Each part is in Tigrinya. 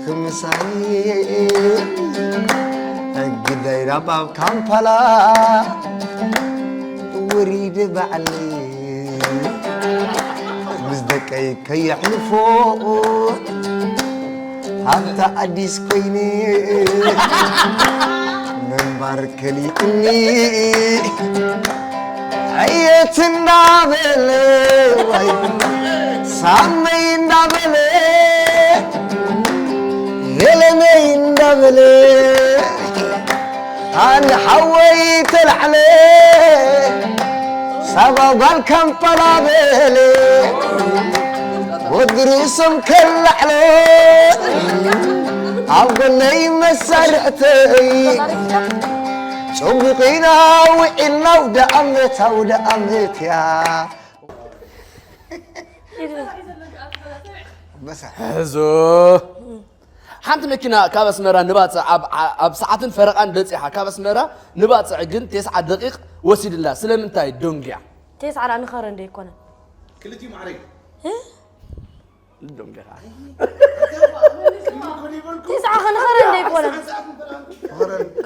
ክምሳይ ግዳይ ናብ ኣብ ካምፓላ ወሪደ ባዕለይ ምስ ደቀይ ከየሕልፎ ኣብታ ኣዲስ ኮይነ ምንባር ከሊእኒ ዕየት እንዳበለ ዋይ ሳመይ እንዳበለ ገለመይ እንዳበለ ኣነ ሓወይ ተላዕለ ሳባ ጓል ካምፓላ በለ ወዲ ርእሶም ከላዕለ ኣብ ጎነይ መሳርሕተይ ጽቡቕ ኢና ውዒልና ኣውደ ኣመት ኣውደ ኣመት እያ። በሳ ሕዞ ሓንቲ መኪና ካብ ኣስመራ ንባፅዕ ኣብ፣ ኣብ ሰዓትን ፈረቓን በፂሓ። ካብ ኣስመራ ንባፅዕ ግን ተስዓ ደቂቕ ወሲድላ። ስለምንታይ ደንጉያ? ተስዓ ደኣ ንኸረን ዶ ኣይኮነን? ክልቲኡ ማዕረ እዩ። እ? ደንጉያ። ተስዓ ኸ ንኸረን ዶ ኣይኮነን?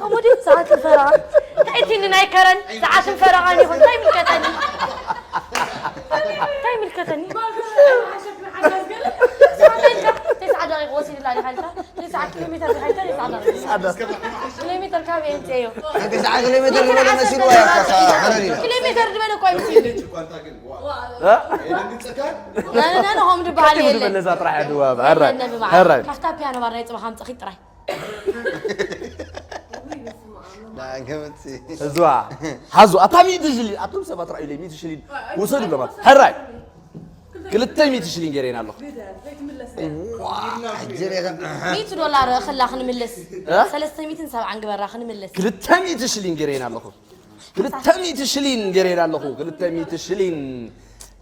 ከምኡ ድዩ? ሰዓት ፈረቓ። እንታይ እቲ ናይ ከረን ሰዓትን ፈረቓን ይኹን? እንታይ ይምልከተኒ? እንታይ ይምልከተኒ? ተስዓ ደቂቕ ወሲድላ ዲኻ ኢልካ? ተስዓ ኪሎ ሜትር ዲኻ ኢልካ? ተስዓ ደቂቕ። ኪሎ ሜትር ካበይ ኣምፅኤዮ? ናይ ተስዓ ኪሎ ሜትር ዝበለ መሲልዋ እያ እኮ፣ እሳ ኸረን ኢላ። ኪሎ ሜትር ዝበለ እኮ ኣይመስለኒ። እ? ናና፣ ናና፣ ከምኡ ዝበሃል ቀዲሙ የለን። ዝበለ እዛ ጥራሕ እያ ድዋብ። ሕራይ፣ ነቢ መዓል። ሕራይ። ካብታ ፒያኖ ባር ናይ ፅባሕ ኣምፅእኺ ጥራይ። ዳግምቲ። እዝዋ፣ ሓዙ፣ ኣታ ሚእቲ ሽሊን፣ ኣቶም ሰባት ራእዩለይ፣ ሚእቲ ሽሊን ውሰዱ ብለማ። ሕራይ። ክልተ ሚእቲ ሽሊን ገይረን ኣለኹ። ዋ፣ ሕጂ ርኢኸ። ሚእቲ ዶላር እኽላ ክንምልስ። እ? ሰለስተ ሚእትን ሰብዓን ግበራ ክንምልስ። ክልተ ሚእቲ ሽሊን ገይረን ኣለኹ። ክልተ ሚእቲ ሽሊን ገይረን ኣለኹ። ክልተ ሚእቲ ሽሊን።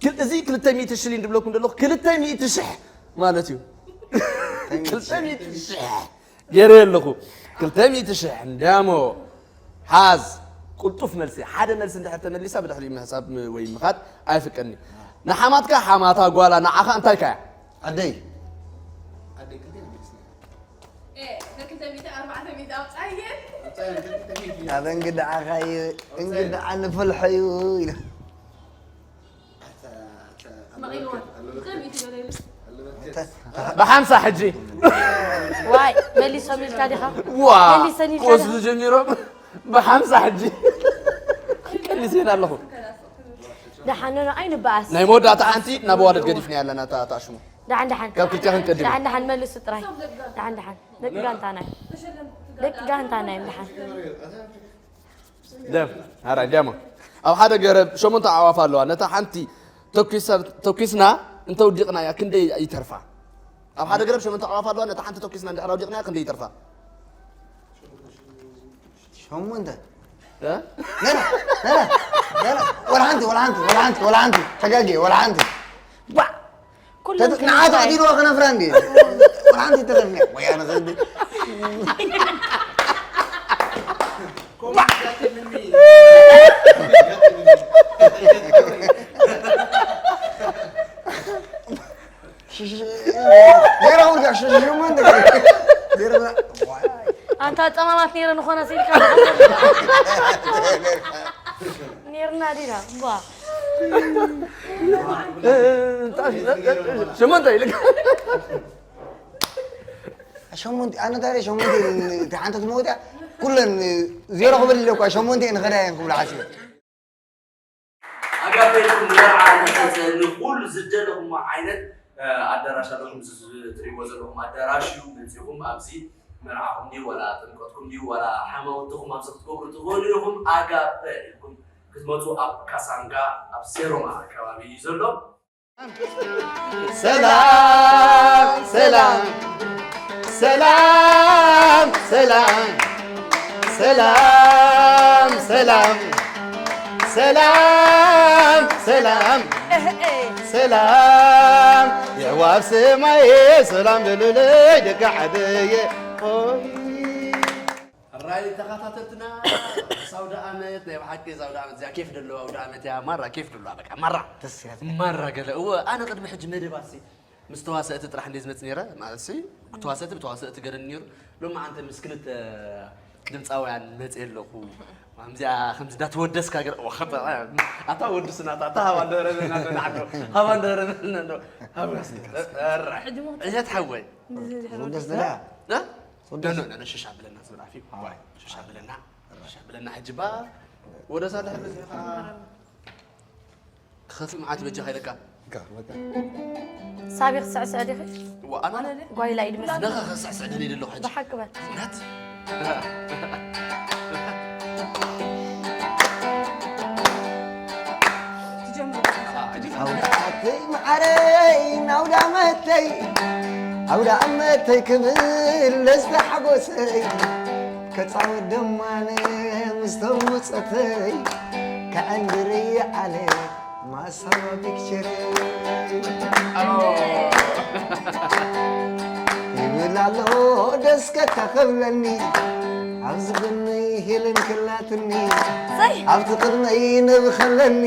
ክል-፣ እዚ ክልተ ሚእቲ ሽሊን ዝብለኩም ዘለኹ ክልተ ሚእቲ ሽሕ ማለት እዩ። ክልተ ሚእቲ ሽሕ። ገይረ ኣለኹ። ክልተ ሚእቲ ሽሕ እንዳሞ ሓዝ። ቅልጡፍ መልሲ። ሓደ መልሲ እንድሕር ተመሊሳ ብድሕሪኡ ምሕሳብ ም-፣ ወይ ምኻድ ኣይፍቀድኒ። ንሓማትካ ሓማታ ጓላ ንዓኻ እንታይ ካያ? ኣደይ። ኣብ እንግድዓኻ እዩ፣ እንግድዓ ንፈልሖ እዩ ኢሉ። ብሓምሳ ሕጂ። ዋይ፣ መሊሶም ኢልካ ዲኻ? ዋ፣ መሊሰን ኢልካ ክወስዱ ዲኻ? ጀሚሮም። ብሓምሳ ሕጂ። ቀኒሰን ኣለኹ። ደሓን፣ ኖ፣ ኖ፣ ኣይንበኣስ። ናይ መወዳእታ ሓንቲ ናብ ዋለት ገዲፍና ኣለና፣ እታ፣ እታ ሽሙ። ደሓን፣ ደሓን። ካብ ክልቲኣኽን ቀዲሙ። ደሓን፣ ደሓን፣ መልሱ ጥራይ። ደሓን፣ ደሓን። ደቂ ጋንታና እዮም። ደቂ ጋንታና እዮም፣ ደሓን። ደም፣ ሃራይ፣ ደሞ። ኣብ ሓደ ገረብ ሸሞንተ ኣዕዋፍ ኣለዋ። ነታ ሓንቲ ተኲሳ-፣ ተኲስና እንተወዲቕናያ ክንደይ ይተርፋ? ኣብ ሓደ ገረብ ሸሞንተ ኣዕዋፍ ኣለዋ። ነታ ሓንቲ ተኲስና እንድሕር ኣውዲቕናያ ክንደይ ይተርፋ? ሸሞንተ? እ? لا، لا، لا، لا، لا، لا. ولا عندي، ولا عندي، ولا عندي، ولا عندي. ተጋግየ፣ ወላ ሓንቲ። ባ! ኩለን ተት-፣ ንዓ ክልተ ተዕዲልዋ ከነፍራ እንዲ። ወላ ሓንቲ ተረፍኒያ። ወይ ኣነ ዘንዲ። ባ! ሽ-፣ ሽ-፣ ሽ-፣ ጌራ ውልጋ፣ ሽ-፣ ሽ-፣ ሸሞንተ ጌራ። ጌራ ብላ-፣ ዋይ። ኣንታ ጸማማት ኔረ ንኾነ ሲልካ። ኔርና ዲና፣ እምቧ። ሸሞንተ ኢልካ። ሸሞንተ፣ ኣነ ታዲያ ሸሞንተ፣ እታ ሓንቲ ትመውት እያ። ኩለን ዜሮ ክብል ኢለ እኳ ሸሞንተ እየ ንኸዳ እየን ክብላ ሓሲበ። ኣጋፔ ንመርዓ ንሐዘ ንኹሉ ዝደለኹሞ ዓይነት፣ እ፣ ኣዳራሽ ኣለኹም። እዚ ትሪእዎ ዘለኹም ኣዳራሽ እዩ። መጺኹም ኣብዚ መርዓኹም ድዩ ዋላ ጥምቀትኩም ድዩ ዋላ ሓማውትኹም ኣብዚ ክትገብሩ ትኽእሉ ኢኹም። ኣጋፔ ኢልኩም ክትመጹ ኣብ ካሳንጋ ኣብ ሴሮማ ኣከባቢ እዩ ዘሎ። ሰላም፣ ሰላም፣ ሰላም፣ ሰላም፣ ሰላም፣ ሰላም፣ ሰላም፣ ሰላም፣ ሰላም፣ የሕዋት ሰማየ ሰላም በሉለይ ደቂ ዓደየ። ኦይ። ሕራይ ተኸታተልትና፣ ርሑስ ኣውደ ዓመት። ናይ ብሓቂ እዛ ኣውደ ዓመት እዚኣ ኬፍ ደለዋ ኣውደ ዓመት እያ። ማራ ኬፍ ደለዋ፣ በቃ ማራ። ደስ ኢላትኒ። ማራ ገለ። እወ፣ ኣነ ቅድሚ ሕጂ መደባትሲ ምስ ተዋሰእቲ ጥራሕ እንደ ዝመጽእ ነይረ ማለት ሲ ተዋሰእቲ ብተዋሰእቲ ገረኒ ነይሩ። ሎሚ ዓንተ ምስ ክልተ ድምፃውያን መጽእ ኣለኹ። ከምዚኣ ከምዚ እንዳተወደስካ ገረ ኣታ ወድስና ኣታ ሃባ እንደረበና ንዓዶ ሃባ እንደረበና እንዶ ሃባ እስኪ። እረ ሕጂ ሞት እጀት ሓወይ እንደዚህ ዝሕረዱ ወደስ ደላ እ? ሶደስ። ኖ፣ ኖ፣ ኖ፣ ሽሻ ብለና ዝብል ዓፊ። ዋይ፣ ሽሻ ብለና። ሽሻ ብለና ሕጂ ባ ወደሳ ድሕሪ እዚ ኸዓ ክኸፍእ መዓት በጃ ኸይለካ። ሳቢ ክስዕስዕ ዲኺ? ዋ፣ ኣና ጓይላ ኢድ ምስ ነኸ ክስዕስዕ ደልየ ደለኹ ሕጂ። ብሓቂ በል። እውነት? ኣውዳኣመተይ መዓረይ ናውዳመተይ ኣውዳኣመተይ ክብል ደስታ ሓጎሰይ ከጻወት ደማነ ምስቶም ውጸተይ ከዕንድር ይዓለ ማሳዋ ፒክቸር ይብል ኣሎ ደስ ከተኸብለኒ ኣብዚ ጎነይ ሄለን ክላትኒ ኣብቲ ቅድመይ ነብኸለኒ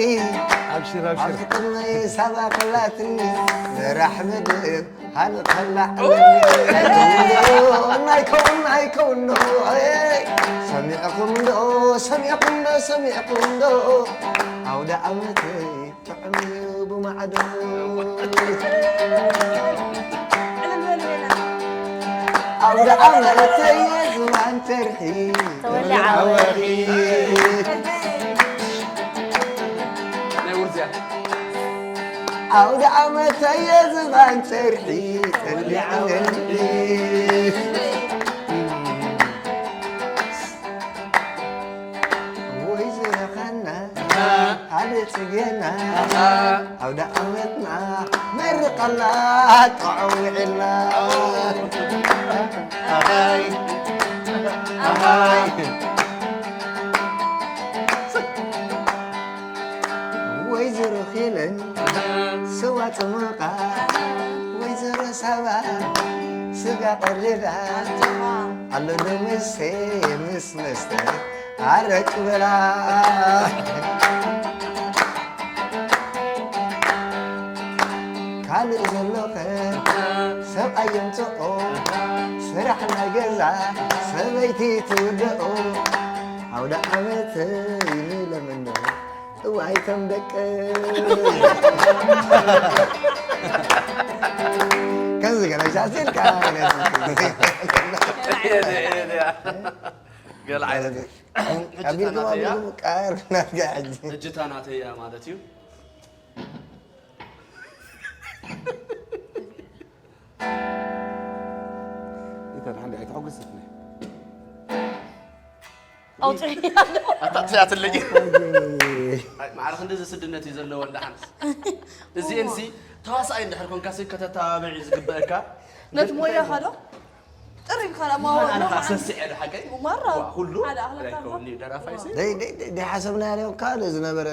ኣብሽር ኣብሽር ኣብቲ ቅድመይ ሳባ ከላትኒ ዘራሕ መደብ ሃንኸላ ናይከውን ናይከውን ዶ ሰሚዕኹም ዶ ሰሚዕኹም ዶ ሰሚዕኹም ዶ ኣውደ ዓመተይ ጥዑም እዩ ብማዕዶ ኣውደ ዓመተይ ዝማን ጨርሒ ተወልዐ ወርሒ። ናይ ውርዝያ ኣውደ ዓመተይ ዝማን ጨርሒ ተወልዐ ወርሒ። ወይ ዝረኸና ሓደ ጽጌና ኣውደ ዓመትና መርቐና ጥዑም ውዒልና ኣሃይ ኣሃይ ወይዘሮ ሄለን ስዋ ጽሙቓ ወይዘሮ ሳባ ስጋ ቀሪባ ኣሎ ዶ መስተ ምስ መስተ ኣረቂ በላ ካልእ ዘሎኸ ሰብኣይ የምጽኦ ስራሕ ናይ ገዛ ሰበይቲ ትውድኦ ኣውደ ዓመት ይንለምኖ እዋይ ከም ደቂ ከምዚ ገለ ሻሴልካ ገለ ዓይነት ሕጂ ኣቢልኩም ታናተያ ኣቢልኩም ቃር ናትካ ሕጂ ሕጂ ታናተያ ማለት እዩ ይተን ሓንዲ ኣይተሐጉስፍኒ ኣውፅዒ ኣታጥፊኣትለይ ማዕረ ክንዲ እዚ ስድነት እዩ ዘለዎ እንዳሓንስ እዚኤን ሲ ተዋሳኣይ እንድሕር ኮንካ ሲ ከተተባብዕ እዩ ዝግበአካ ነቲ ሞያኻ ዶ ጥሪ ኢልካ ዳ ማወቅ ኣነ ሰስዐ ዶ ሓቀይ ማራ ኩሉ ሓደ ኣኽለካ ኣይከውኒ ደራፋይ ሲ ደይሓሰብናዮ ካልእ ዝነበረ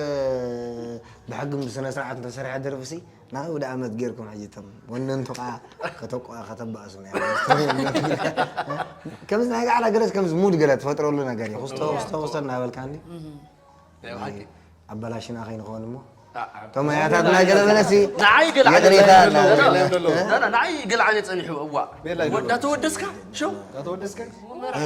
ብሕግም ብስነ ስርዓት እንተሰሪሐ ደርፊ ሲ ናይ ኣውደ ዓመት ጌርኩም ሕጂ እቶም ወነንቱ ከዓ ከተቋ ከተባእሱ ናይ ከምዚ ናይ ጋዕላ ገለስ ከምዚ ሙድ ገለ ትፈጥረሉ ነገር እዩ ክስቶ ክስቶ ክስቶ እናበልካ እንዲ ኣበላሽና ከይንኸውን እሞ እቶም ያታት ናይ ገለ በለሲ ንዓይ ገለ ዓይነት ይቕሬታ ጸኒሑ። እናበልና ና- ና- ንዓይ ገለ ዓይነት ጸኒሑ እዋ ቤላይ ወዳ ተወደስካ ሽው ተወደስከ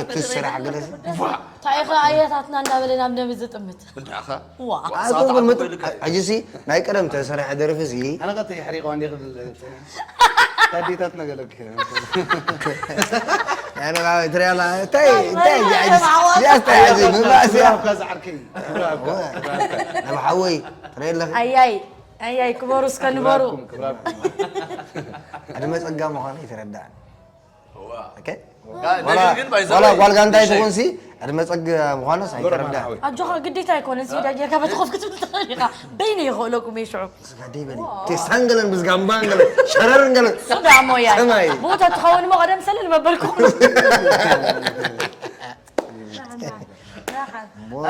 እቲ ስራሕ ገለሲ እንታይ ኢኻ ኣያታትና እንዳበለ ናብ ነቢ ዝጥምት እንዳኻ ዋ ኣይኮንኩን ምጥ ሕጂሲ ናይ ቀደም ተሰርሐ ደርፊ ሲ ኣነ ቀጥ ይሕሪቀዋ እንዲ ክብል ታዲታት ነገለክ ኣነ ትሪያላ እንታይ እንታይ ዚኣስታይ ምባእስያ ካብካ ዝዓርከይ ናብ ሓወይ ትሪያ ኣለኺ ኣያይ ኣያይ ክበሩ እስከ ንበሩ ክብራኩም ዕድመ ጸጋ ምዃኑ ይተረዳእኒ እዋ ኦኬ? ጋ- ነገር ግን ባይዘው ዋላ ጓል ጋንታይ ትኹን ሲ ዕድመ ጸጋ ምዃኑስ ኣይተረዳእኒ ኣጆኻ ግዴታ ኣይኮነ እዚ ዳጌርካ በቲ ኮፍ ክትብል ትኽእል ኢኻ በይነ ይኽእለኩም እየ ሽዑ ስጋደይ በሊ ቴስታን ገለን ብዝጋምባን ገለን ሸረርን ገለን ዳሞያ ሰማይ። ቦታ ትኸውን ሞ ቀደም ሰልል መበልኩ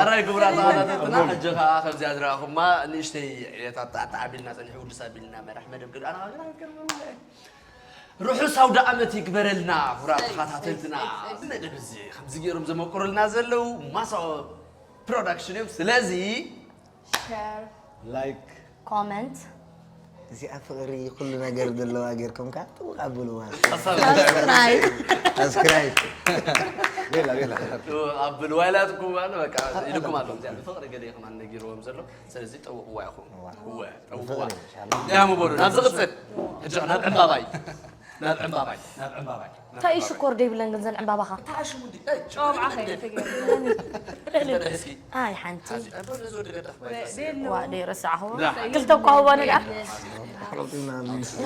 ኣራይ ክቡራት ኣባላትና ሕጂ ከዓ ከምዚኣ ዝረኣኹማ ንእሽተይ ዕየታት ኣቢልና ፀኒሑ ውድስ ኣቢልና መራሕ መደብ ግድ ኣና ርሑስ ኣውደ ዓመት ይግበረልና ክቡራት ተኸታተልትና መደብ እዚ ከምዚ ገይሮም ዘመቁሩልና ዘለዉ ማሳኦ ፕሮዳክሽን እዮም ስለዚ ላይክ ኮመንት እዚኣ ፍቕሪ ኩሉ ነገር ዘለዋ ጌርኩም ከኣ ጥውቕ ኣብልዋ። ሳብስክራይብ። ሳብስክራይብ። ቤላ፣ ቤላ። ኣብልዋ ኢላትኩም ኣሎ፣ በቃ ኢልኩም ኣሎ። እዚኣ ብፍቕሪ ገለ ኢኹም ኣነጊርዎም ዘሎ። ስለዚ ጠውቕዋ ኢኹም። እዋ። እወ፣ ጠውቕዋ። ብፍቕሪ፣ ኢንሻላህ። ደያሙ በሉ፣ ናብ ዝቕጽል። ሕጂ ናብ ዕምባባይ። ናብ ዕምባባይ፣ ናብ ዕምባባይ። እንታይ እዩ ሽኮር ደይብለን ግን ዘን ዕምባባኻ? እንታይ ሽሙ እንዲ? ኤይ፣ ጨው ሽኮር መዓኸይ ደይብለን። ተገይሩ። እስኪ። ኣይ፣ ሓንቲ። ሓንቲ። ኣይ፣ በል፣ እዚ ወዲ ገዳፍ ባይ። ዋ፣ ደይ ረሳዕኹዎ። ዳ። ክልተ እኳ ህቦኒ ደኣ።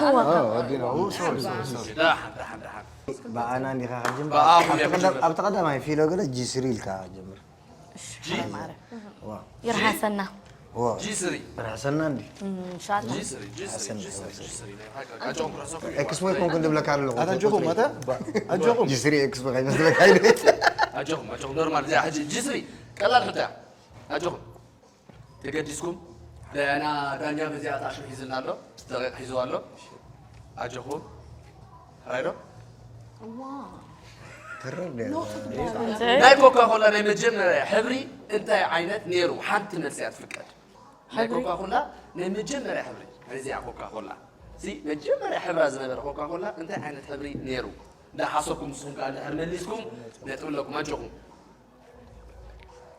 እዋ። ኦ፣ ወዲና። ኦ፣ ሶሪ፣ ሶሪ፣ ሶሪ። ደሓን፣ ደሓን፣ ደሓን። ብኣና እንዲኻ ክትጅምር? ብኣኹም ኣብቲ እየ ቀዳም-፣ ክጅምር። ኣብቲ ቀዳማይ ፊሎ ገለ ጂ ስሪ ኢልካ ጀምር። ጂ? ማረ። ዋ። ይርሃሰና። ዋ። ጂ ስሪ። ይርሃሰና እንዲ? እም፣ ኢንሻላህ። ጂ ስሪ፣ ጂ ስሪ፣ ይርሃሰና፣ ጂ ስሪ፣ ይርሃሰና። ጂ ስሪ። ኣጆኹም፣ ርሑሰኩም። ኤክስፖ ይኮንኩ እንድብለካ ኣለኹ። ኣታ ኣጆኹም፣ ኣታ፣ ባ-፣ ኣጆኹም። ጂ ስሪ ኤክስፖ ከይመስለካ ኢለ። ኣጆኹም፣ ኣጆኹም፣ ኖርማል፣ እዚኣ ሕጂ ጂ ስሪ፣ ቀላል ሕቶ እያ። ኣጆኹም። ተገዲስኩም፣ ዳያና፣ ዳኛ በዚኣ ተኣሽሙ ሒዝልና ኣሎ፣ ደቂቕ ሒዝዋ ኣሎ። ኣጆኹም። ሕራይ ዶ? እዋ። ትርር ዶ? ኖ ፉትቦል። ናይ ኮካ ኮላ ናይ መጀመርያ ሕብሪ እንታይ ዓይነት ነይሩ? ሓንቲ መልሲ እያ ትፍቀድ። ናይ ሕብሪ? ኮካ ኮላ ናይ መጀመርያ ሕብሪ፣ ናይዚኣ ኮካ ኮላ። ሲ፣ መጀመርያ ሕብራ ዝነበረ ኮካ ኮላ እንታይ ዓይነት ሕብሪ ነይሩ? እንዳሓሰብኩም ንስኹም ከኣ እንድሕር መሊስኩም ነጥቢ ኣለኩም፣ ኣጆኹም።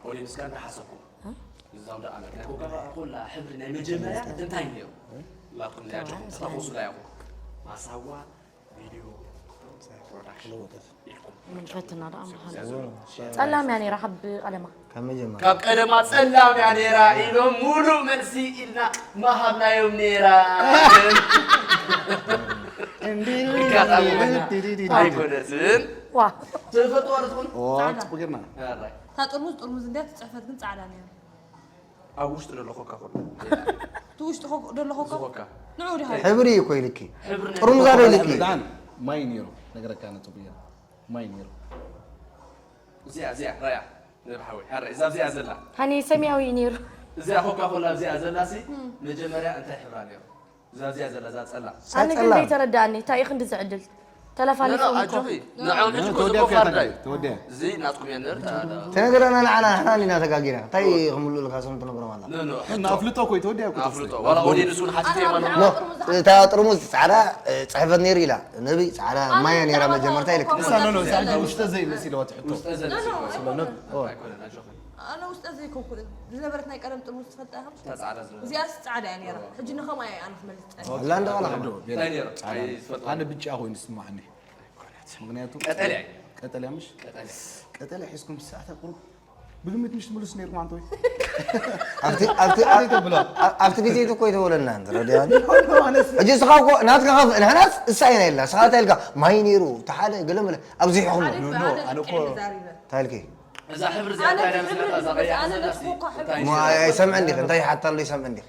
ኦዲየንስ ከኣ እንዳሓሰብኩም። እ? እዛው ደኣ ናይ ኮካ ኮላ ሕብሪ ናይ መጀመርያ እንታይ ነይሩ? ላትኩም ናይ ኣጆኹም፣ ተተኾሱ ዳያኹም። ማሳዋ ቪድዮ ፕሮዳክሽን ኢልኩም። ምን ፈትና ደኣ ምዃኑ። ጸላም እያ ነይራ ካብ ቀደማ። ካብ መጀመርያ። ካብ ቀደማ ጸላም እያ ነይራ ኢሎም ሙሉእ መልሲ ኢልና ምሃብናዮም ነይራ። ኣጋጣሚ ኮይና ኣይኮነትን። ዋ። ትፈልጥዋ ዶ ትኾኑ? ኦ፣ ጻዕዳ። ጽቡቅ ጌርና። ኣራይ። እታ ጥርሙዝ፣ ጥርሙዝ እንድያ፣ እቲ ጽሕፈት ግን ጻዕዳ ነይሩ። ኣብ ውሽጢ ዘሎ ኮካ ኮላ። እቲ ውሽጢ ኮ-፣ ዘሎ ኮካ? እዚ ኮካ። ንዑ ዲኻ? ሕብሪ እዩ እኮ ኢልኪ። ሕብሪ ጥርሙዝ ነይሩ። ኣይደለኪ። ዳን፣ ማይ ነይሩ። ነገረካ ነጥቡ እያ። ማይ ነይሩ። እዚኣ፣ እዚኣ፣ ራያ። ነብ ሓወይ፣ ሓረ፣ እዛ እዚኣ ዘላ። ሃኒ ሰማያዊ እዩ ነይሩ። እዚኣ ኮካ ኮላ እዚኣ ዘላ ሲ፣ እም። መጀመርያ እንታይ ሕብራ ነይሩ? እዛ እዚኣ ዘላ፣ እዛ ጸላ። ኣነ ግን ጸላም። ዘይተረዳኣኒ፣ እንታይ እዩ ክንዲ ዝዕድል? ተለፋሊፉ ኖ፣ ኖ፣ እኮ። ኣጆኺ። ንዖም ሕጂ እኮ ተወዲያ ዝኮ እኮ እያ ፋርዳይ። ተወዲያ። እዚ ናትኩም እያ ነር፣ ታ-፣ ታ-፣ ተነገረና ንዓና፣ ንሕና ኢና ተጋጊና። እንታይ ክምሉ ኢልካ ስም ትነግሮም ኣላ? ኖ፣ ኖ፣ ሕቶ። ኣፍልጦ እኮ እዩ፣ ተወዲያ እኮ ኣፍልጦ። ተወዲያ። ዋላ ኦዲየንስ እውን ሓቲተ የማን። ኖ፣ እታ ጥርሙዝ ጻዕዳ፣ እ፣ ጽሕፈት ነይሩ ኢላ። ነቢ ጻዕዳ ማያ ነይራ መጀመርታ ኢልክ። ንሳ፣ ኖ፣ ኖ፣ እዛ ሕጂ ውሽጠ ዘይ መሲለዋ ትሕቶ። ውስጠ ዘይ መሲለዋ። ኖ፣ ኖ። ኦ። ኣይኮነን፣ ኣጆኺ። ኣነ ውስጠ ዘይኮንኩ ዝነበረት ናይ ቀደም ጥርሙዝ ትፈልጣ ኢኻ? እታ ጻዕዳ ዝነበረት። እዚኣስ ጻዕዳ እያ ነይራ። ሕጂ ንኸምኣ እየ ኣነ ክመልስ ጸኒሐ። ኣላ እንዳ ባላ ዶ? እንታይ ነይሩ? ጻዕዳ። ኣይፈልጦ። ኣነ ብጫ ኮይኑ ይስማዓኒ። ኣይኮነትን። ምኽንያቱ ቀጠልያ እዩ። ቀጠልያ ምሽ? ቀጠልያ። ቀጠልያ ሒዝኩም ሰዓታ ቁሩብ ብግምት ምሽ ትምልሱ ነይርኩም ኣንተ ወይ? ኣብቲ፣ ኣብቲ፣ ጻዕዳ ተብሎ። ኣብ-፣ ኣብቲ ግዜ እቲ እኮ ኣይተወለድናን፣ ተረዲኣኒ? ሕጂ እስኻ እኮ ናትካ ከፍ-፣ ንሕናስ እሳ ኢና ኢልና፣ እስኻ እንታይ ኢልካ? ማይ ነይሩ፣ እቲ ሓደ ገለ መለ ኣብዚሕኹም። ኣነ እኮ ኖ፣ ኖ፣ ሓደ ኣነ እኮ ሓቂ እየ ተዛሪበ። እንታይ ኢልኪ? እዛ ሕብሪ እዚኣ ኣነ እንታይ እያ እቲ ሕብሪ ምስላ? እዛ ቀያሕ ኣነ ዘላ እቲ ሲ-፣ ኮካ ሕብሪ እንታይ እሞ እያ? ኣይ-፣ ኣይሰምዕን ዲኺ? እንታይ ይሓታ ኣሎ ይሰምዕን ዲኺ?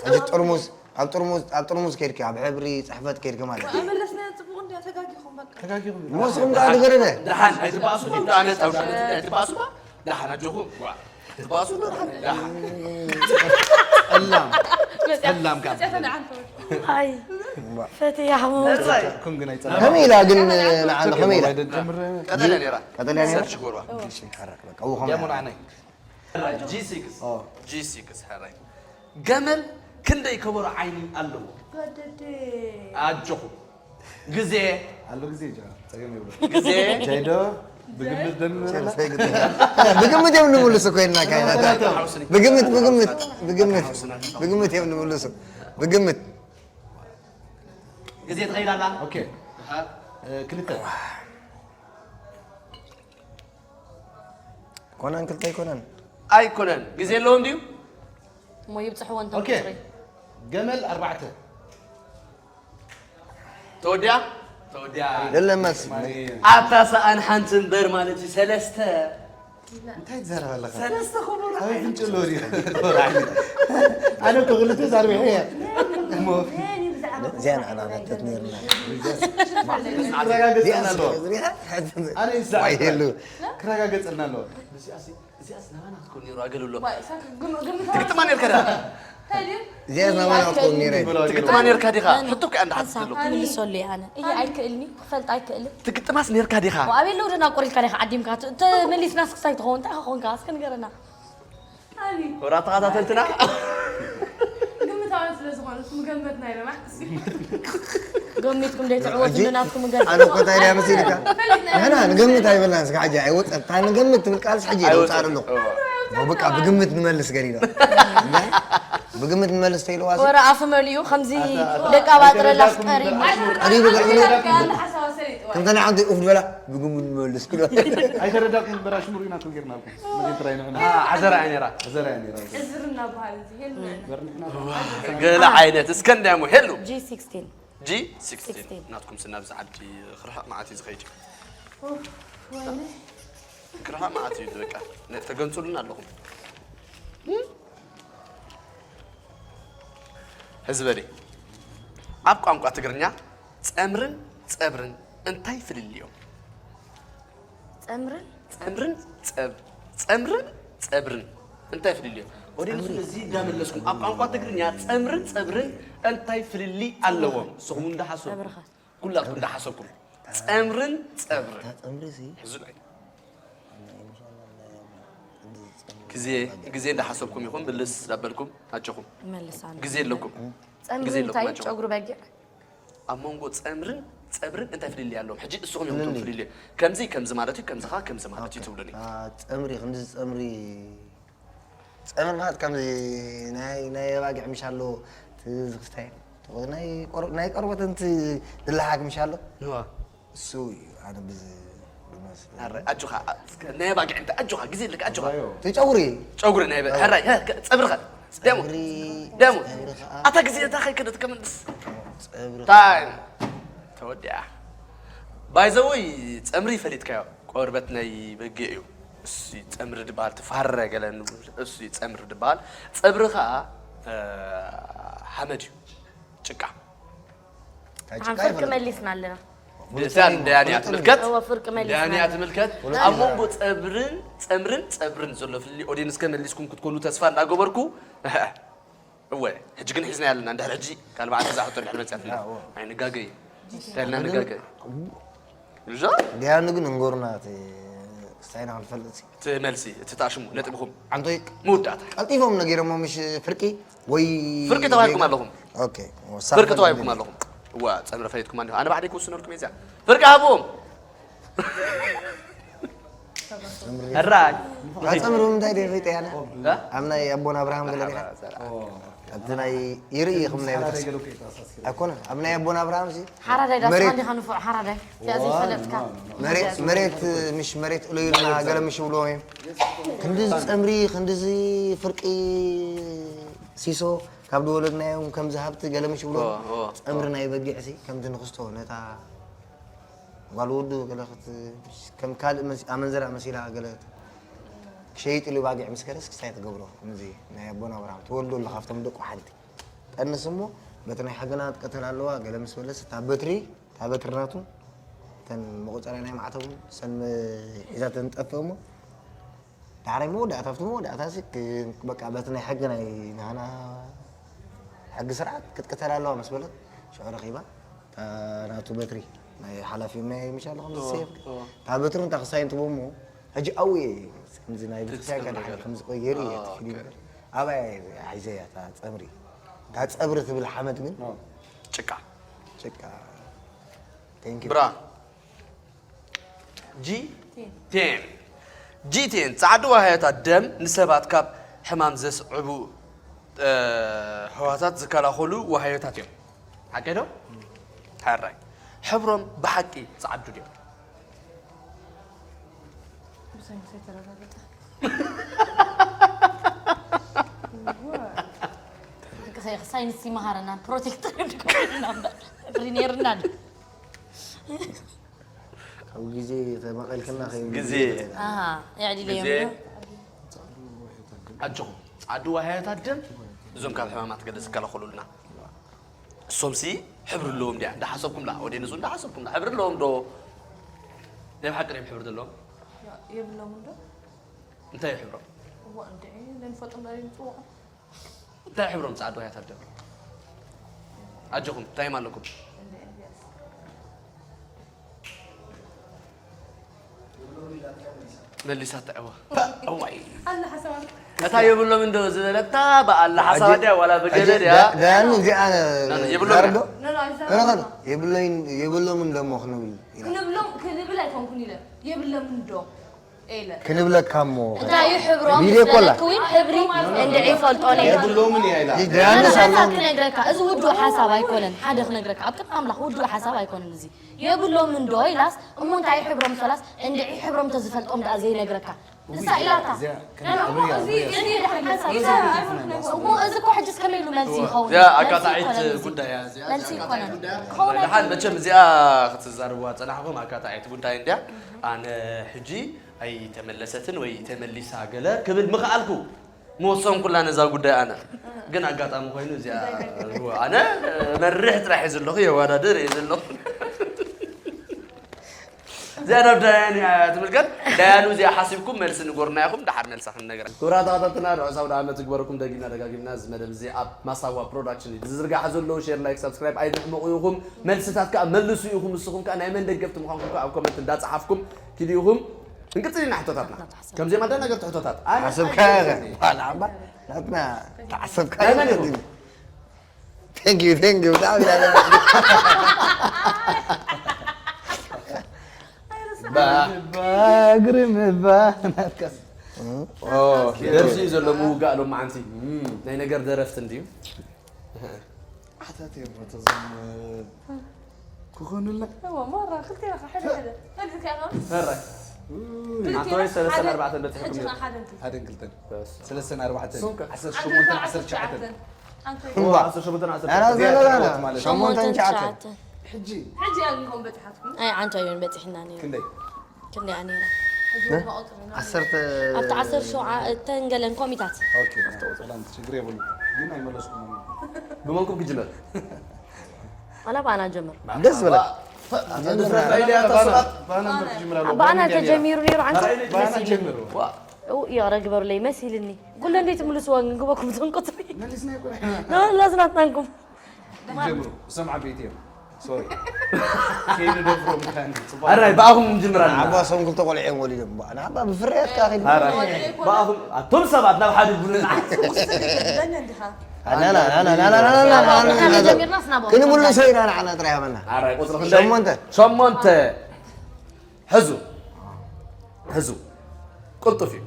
ሕጂ ጥርሙዝ፣ ኣብ ጥርሙዝ፣ ኣብ ጥርሙዝ ከይድኪ፣ ኣብ ሕብሪ ጽሕፈት ከይድኪ ማለት እዩ። ኣይመለስናዮን፣ ጽቡቕ እንድያ፣ ተጋጊኹም በቃ። ተጋጊኹም። እሞ ንስኹም ከኣ ድገረደ። ደሓን፣ ኣይትባእሱ፣ እንዳ ኣነ ጣውላ ኣይትባእሱ፣ ደሓን ኣጆኹም። ዋ፣ ትባእሱ፣ ደሓን፣ ደሓን። ጸላም። መጽያ-፣ ጸላም ካብ መጽያ ተደዓንቶ። ኣይ፣ ፈትያ ሓሙስ። መርዛይ። ኩን ግን ኣይጸላም። ከመይ ኢላ ግን ንዓና ከመይ ኢላ? ጀምር። ቀጠልያ ነይራ። ቀጠልያ ነይራ? ሰርች ጎርባ። እሺ፣ ሓራቅ በቃ። እዎ፣ ከመይ ደሞ ኢላ? ንዓነይ። ጂ ሲክስ። ኦ። ጂ ሲክስ፣ ሕራይ። ገመል ክንደይ ከበሮ ዓይኒ ኣለዎ? ወደደ። ኣጆኹም። ግዜ። ኣሎ ግዜ፣ ጃ፣ ጸገም የብሉን። ግዜ። ጃይዶ፣ ብግምት ደም ቸርሰ ግዜ። ብግምት እዮም ንምልሱ ኮይና ካይናታ። ብግምት፣ ብግምት፣ ብግምት። ብግምት እዮም ንምልሱ። ብግምት። ግዜ ትኸይድ ኣላ። ኦኬ። ኣሃ። እ፣ ክልተ። ኮነን ክልተ ኣይኮነን። ኣይኮነን። ግዜ ኣለዎም ድዩ? እሞ ይብጽሕዎ እንተ ኦኬ። ምጽሪ። ገመል ኣርባዕተ። ተወዲያ? ተወዲያ። ለለመስ። ኣታ ሰኣን ሓንቲ እምበር ማለት እዩ፣ ሰለስተ። እንታይ ትዛረብ ኣለኻ? ሰለስተ ከበሮ ኣበይ ዓይነት። ፍንጭሎ ድዩ? ኣነ እኮ ክልተ ዛርበ እየ። እሞ እዚኣ ንዓና ነተት ነይርና። ክረጋገጸልና ኣለዎ። ኣነ ይስማዕ። ዋይ የሉ። ክረጋገጸልና ኣለዎ። እዚኣስ፣ እዚኣስ ናባና ክትከውን ነይሩ ኣገል ኣሎ። ዋይ፣ ሳክ፣ ግም-፣ ግምት ትግጥማ ነይርካ ዲኻ? እንታይ ድዩ? እዚኣስ ናባና ክትከውን ነይረ። ትግጥማ ነይርካ ዲኻ? ሕቶ እኮ እያ እንዳሓትት ሓንሳብ ዘለኹ። ክምልሰሉ እየ ኣነ። እየ ኣይክእልኒ፣ ክፈልጥ ኣይክእልን። ትግጥማስ ነይርካ ዲኻ? ኣበይ ኣለዉ ደናቁር ኢልካ ዲኻ ዓዲምካ? ት-፣ ተመሊስናስ ክሳይ ትኸውን እንታይ ክኾንካ? እስከ ንገረና። ኣቢ። ወራ ተኸታተልትና። ግምታውያን ስለ ዝኾኑ እሱ ምገመትና ኢና። ገሚትኩም ደይ ትዕወት ሕጂ እንዶ ናትኩም ገር ኣነ እኮ እንታይ ደኣ መሲልካ ንሕና ንገምት ኣይበልናን። እስከ ሕጂ ኣይወፀ እታ ንገምት ትብል ቃልስ ሕጂ ይወፃ ኣለኹ። በቃ ብግምት ንመልስ ገሪና ብግምት ንመልስ ተይልዋ ወረ ኣፍ መሊኡ ከምዚ ደቂ ኣባጥረላ ቀሪቡ ቀሪቡ ገሪቡ ከምታ ናይ ዓንተ ኡፍ ዝበላ ብግምት ንመልስ ክሎ ኣይተረዳእኩም በራሽ ምሩኢና ትንገርናልኩም መጀመርያ ንሕና ዓዘራ ዓይነራ ዘራ ነራ ዕዝር እናበሃል እዚ ሄልመ ገለ ዓይነት እስከ እንዳሞ ሄሉ ጂ ሲክስቲን ጂ ሲክስቲን ናትኩም ስና ብዛ ዓዲ ክርሕቕ መዓት እዩ ዝኸይድ እዩ። ክርሕቕ መዓት እዩ በቃ። ተገንጽሉና ኣለኹም። ህዝበለይ ኣብ ቋንቋ ትግርኛ ጸምርን ጸብርን እንታይ ፍልልዮም? ጸምርን ጸምርን ጸብ ጸምርን ጸብርን እንታይ ፍልልዮም? ወደ ንሱ እዚ እንዳመለስኩም ኣብ ቋንቋ ትግርኛ ጸምርን ጸብርን እንታይ ፍልልይ ኣለዎም? ንስኹም እንዳሓሰብኩም ጸብርኻ ኩላትኩም እንዳሓሰብኩም ጸምርን ጸብርን ጸምሪ ሲ ሕዙ ናይ ግዜ ግዜ እንዳሓሰብኩም ይኹን ብልስ ዳበልኩም ኣጆኹም መልሳን ግዜ ኣለኩም ጸምሪ ግዜ እንታይ ኣለኩም ኣጆኹም። ጨጉሪ በጊዕ ኣብ መንጎ ጸምርን ጸብርን እንታይ ፍልልይ ኣለዎም? ሕጂ ንስኹም እዮም እቶም ፍልልይ ከምዚ ከምዚ ማለት እዩ ከምዚ ኸዓ ከምዚ ማለት እዩ ትብሉኒ። ጸምሪ ከምዚ ጸምሪ ጸምሪ ማለት ከምዚ ናይ ናይ ኣባጊዕ ምሽ ኣሎ ትዝኽስታይ ናይ ቆር- ናይ ቆርበት እንቲ ድለሓክ ምሽ ኣሎ ንዋ እሱ እዩ ኣነ ብዝ ብመስል ኣረ ኣጆኻ እስከ ናይ ኣባጊዕ እንታይ ኣጆኻ ግዜ ኣለካ ኣጆኻ እቲ ጨጉሪ ጨጉሪ ናይ በ- ሕራይ ሀ- ከ- ጸብርኸ ደሞ ጸጉሪ ደሞ ጸጉሪ ከዓ ኣታ ግዜ እንታይ ከይከደት ከመልስ ጸጉሪ ታይም ተወዲኣ ባይዘወይ ጸምሪ ፈሊጥካዮ ቆርበት ናይ በጊዕ እዩ እሱ ጸምሪ ድበሃል ትፋረ ገለ ንብል እሱ ጸምሪ ድበሃል ጸብሪ ከዓ እ፣ ሓመድ እዩ ጭቃ እንታይ ጭቃ ሓንፈር ይፈልጥ መሊስና ኣለና እታ ዳያንያ ትምልከት እወ ፍርቂ መሊስና ዳያንያ ኣለና ትምልከት ኣብ መንጎ ጸብርን ጸምርን ጸብርን ዘሎ ፍልልይ ኦድየንስ ከመሊስኩም ክትኮኑ ተስፋ እንዳገበርኩ እወ ሕጂ ግን ሒዝና ያለና እንድሕር ሕጂ ካልባዓት እዛ ሕቶ እንድሕር መፅያ ፍልልይ ኣይንጋገይ ተልና ንጋገ እዛ ዲያኑ ግን እንጎርና እቲ ክስታይና ክንፈልጥ ሲ እቲ መልሲ እቲ ተኣሽሙ ነጥብኹም ዓንቶይ መወዳእታ ቀልጢፎም ነጊሮሞ ምሽ ፍርቂ ወይ ፍርቂ ተባሂልኩም ኣለኹም ኦኬ ፍርቂ ተባሂልኩም ኣለኹም እዋ ፀምሪ ፈሊጥኩም ኣለኹም ኣነ ባዕደይ ክውስነልኩም እየ እዚኣ ፍርቂ ሃብዎም ሕራይ ኣፀምሪ ምንታይ ደይ ፈይጠ ያነ ኣብ ናይ ኣቦና ኣብርሃም ገለ ዲኻ ኣብቲ ናይ ይርኢ ኢኹም ናይ ቤተክስ ኣይኮነ ኣብ ናይ ኣቦና ኣብርሃም ሲ ሓራዳይ ዳስ መሬት- ሓንዲኻ ንፉዕ ሓራዳይ እዚኣ ዘይፈለጥካ መሬት መሬት ምሽ መሬት እለዩልና ገለ ምሽ ይብልዎም እዮም ክንድዚ ፀምሪ ክንድዚ ፍርቂ ሲሶ ካብ ዝወለድናዮም ከምዚ ሃብቲ ገለ ምሽ ይብልዎም ኦ፣ ኦ። ፀምሪ ናይ በጊዕ ሲ ከምዚ ንክስቶ ነታ ጓል ወዱ ገለ ክት- ከም ካልእ መስ- ኣመንዝራ መሲላ ገለ ክሸይጥ ኢሉ ባጊዕ ምስ ከደስ ክሳይ ትገብሮ ከምዚ ናይ ኣቦና ኣብርሃም ትወልዶ ኣሎ ካብቶም ደቁ ሓንቲ ጠንስ እሞ በቲ ናይ ሓገና ትቀተል ኣለዋ ገለ ምስ በለስ እታ በትሪ እታ በትሪ ናቱ እተን መቆፀርያ ናይ ማዕተቡ ሰን ሒዛ ተንጠፍእ እሞ ዳሕራይ መወዳእታ ኣብቲ መወዳእታ ሲ ክ- በቃ በቲ ናይ ሕጊ ናይ ናህና ሕጊ ስርዓት ክትቅተል ኣለዋ ምስ በለት ሽዑ ረኺባ እታ ናቱ በትሪ ናይ ሓላፊ ናይ ምሻ ኣለኹም ዝሰየፍ እታ በትሪ እንታ ክሳይ እንትቦ እሞ ሕጂ ኣው እየ ከምዚ ናይ ቤተክርስትያን ከድሓን ከምዚ ቆየሩ እየ እቲ ፊልም ኣባይ ሒዘያ እታ ፀምሪ እታ ፀብሪ ትብል ሓመድ ግን ጭቃ ጭቃ Thank you. ብራ ጂ ቴን ጂ ቴን ጻዕዱ ዋህያታት ደም ንሰባት ካብ ሕማም ዘስዕቡ እ፣ ህዋሳት ዝከላኸሉ ዋህዮታት እዮም ሓቂ ዶ? ሕራይ ሕብሮም ብሓቂ ጻዕዱ ድዮም? ብሳይንስ የተረጋገጠ ሳይንስ ይመሃረና ፕሮቴክተር ሪኔርና ካብ ግዜ ተመቐልክና ግዜ የዕሊለዮም ግዜ ኣጆኹም ጻዕዱ ዋህያታት ደም እዞም ካብ ሕማማት ገለ ዝከላኸሉልና እሶምሲ ሕብሪ ኣለዎም ድያ እንዳሓሰብኩምላ ወደንሱ እንዳሓሰብኩምላ ሕብሪ ኣለዎም ዶ ናይ ብሓቂ ድዮም ሕብሪ ዘለዎም የብሎም እንዶ እንታይ እዩ ሕብሮም እዋ እንድዒ ነንፈጦም ናይ ምፅዋዖም እንታይ ሕብሮም ጻዕዱ ዋህያታት ደም ኣጆኹም እንታይ ኣለኩም መሊሳታ እዋ። እዋይ ኣላ ሓሳባት እታ የብሎም እንዶ ዝበለታ ብኣላ ሓሳባ ድያ ዋላ ብገለ ድያ? ዳኒ እዚኣ ና፣ ና፣ የብሎም ዛርዶ ድያ? ኖ ኖ ኖ ኖ ኖ ኣይዛረብኩ የብለይን የብሎም እንደሞ ክንብል ኢና ክንብሎም ክንብል ኣይኮንኩን ኢለ የብሎም እንዶ ኢለ ክንብለካ እሞ እንታይ እዩ ሕብሮም ቪድዮ እኮ ኣላ። ስለለክ እውን ሕብሪ እንድዒ ይፈልጦ ነይሩ የብሎምን እያ ኢላ ዳኒ ሓሳብ ሳሎም ክነግረካ እዚ ውዱእ ሓሳብ ኣይኮነን ሓደ ክነግረካ ኣብ ቅድሚ ኣምላኽ ውዱእ ሓሳብ ኣይኮነን እዚ የብሎም እንዶ ኢላስ እሞ እንታይ እዩ ሕብሮም ሰላስ እንድዒ ሕብሮም ተዝፈልጦም ደኣ ዘይነግረካ ንሳ ኢላታ እዚ እዚ ደሓን ሓሳብ እሞ እዚ እኮ ሕጅስ ከመይ ኢሉ መልሲ ይኸውን እዚኣ መልሲ ኣጋጣዒት ይኮነን እዚ። ጉዳይ እያ እዚኣ መልሲ እዚኣ ይኮነን ኣጋጣዒት ጉዳይ እያ። ክኸውን ደሓን መቸም እዚኣ ክትዛረብዋ ፀናሕኹም ኣጋጣዒት ጉዳይ እንድያ ኣነ ሕጂ ኣይተመለሰትን ወይ ተመሊሳ ገለ ክብል ምኽኣልኩ መወሰንኩላ ነዛ ጉዳይ ኣነ ግን ኣጋጣሚ ኮይኑ እዚኣ ኣነ መርሕ ጥራሕ እየ ዘለኹ የዋዳድር እየ ዘለኹ እዚኣ ናብ ዳያን እያ ትምልከት ዳያኑ እዚኣ ሓሲብኩም መልሲ ንጎርና ኢኹም ደሓር መልሳ ክንነግራ ክቡራት ተኸታተልና ርሑስ ኣውደ ዓመት ይግበረኩም ደጊምና ደጋጊምና እዚ መደብ እዚ ኣብ ማሳዋ ፕሮዳክሽን እዩ ዝዝርጋሕ ዘሎ ሼር ላይክ ሳብስክራይብ ኣይትሕመቑ ኢኹም መልስታት ከዓ መልሱ ኢኹም ንስኹም ከዓ ናይ መን ደገፍቲ ምዃንኩም ከዓ ኣብ ኮመንት እንዳፀሓፍኩም ኪዱ ኢኹም እንቅፅል ኢና ሕቶታትና ከምዚኦም ኣደ ነገር ሕቶታት ኣነ ሓሰብካ ዋላ ኣባ ናትና ተዓሰብካ ናይ መን ኢኹም? Thank you, thank you. ብጣዕሚ ኢና ነመስግን። ባግሪ ምባ ናትካስ ደርፊ እዩ ዘሎ ምውጋእ ሎማዓንቲ ናይ ነገር ደረፍቲ እንድዩ ኣታትዮም ተዘም ክኾኑልና እዋ ማራ ክልቴና ኸ ሓደ ሓደ ፈሊጥካ ኢኻ ፈራይ ኣንተ ወይ ሰለስተን ኣርባዕተን በፂሕኩም እዩ ሓደ እንትን ሓደን ክልተን በስ ሰለስተን ኣርባዕተን ሶምከ? ዓሰርተ ሸሞንተን ዓሰርተ ትሽዓተን ኣንተ እዋ ዓሰርተ ሸሞንተን ዓሰርተ ናና እዚኣ ዘለና ትለወጥ ማለት እዩ። ሸሞንተን ትሽዓተን ትሽዓተን ሕጂ ኣብ ኢንኮም በፂሓትኩም ኣይ ዓንታ እዮን በፂሕና ነይሩ ክንደይ ክንደይ እያ ነይራ ሕጂ ወማ ቁፅሪ ኢና ዓሰርተ ኣብቲ ዓሰርተ ሸውዓተን ገለን ኮሚታት ኦኬ ሰላም ችግር የብሉ ግን ኣይመለስኩም ብመንኩም ክጅመር ኣላ ብኣና ጀምር ደስ ዝብለካ ድፍረት ኢልያ እታ ሰባት ባና ትጅምራለ ብኣና ተጀሚሩ ነይሩ ዓንታ ባና ጀምሩ ይቕረ ግበሩለይ መሲልኒ ኩለ እንደ ትምልስዎ ግን ግበኩም እቶም ቁፅሪ መሊስና ይቁረ ለዝናትናንኩም ጀምሩ እሶም ዓበይቲ እዮም ሶሪ ከይንደፍሮም ምዃን ጽቡቅ ኣራይ ብኣኹም ንጅምር ኣለና ዓባ ሰም ክልተ ቆልዑ እዮም ወሊዶም ንዓባ ብፍርያት ካኺድ ኣራይ ብኣኹም ኣቶም ሰባት ናብ ሓደ ይብሉና ዘነ እንዲኻ ናና ናና ናና ናና ናና ጀሚርናስ ናባኹም ክንምልሶ ኢና ንዓና ጥራይ ሃበና ኣራይ ቁፅሪ ክንደይ ሸሞንተ ሸሞንተ ሕዙ ሕዙ ቅልጡፍ እዩ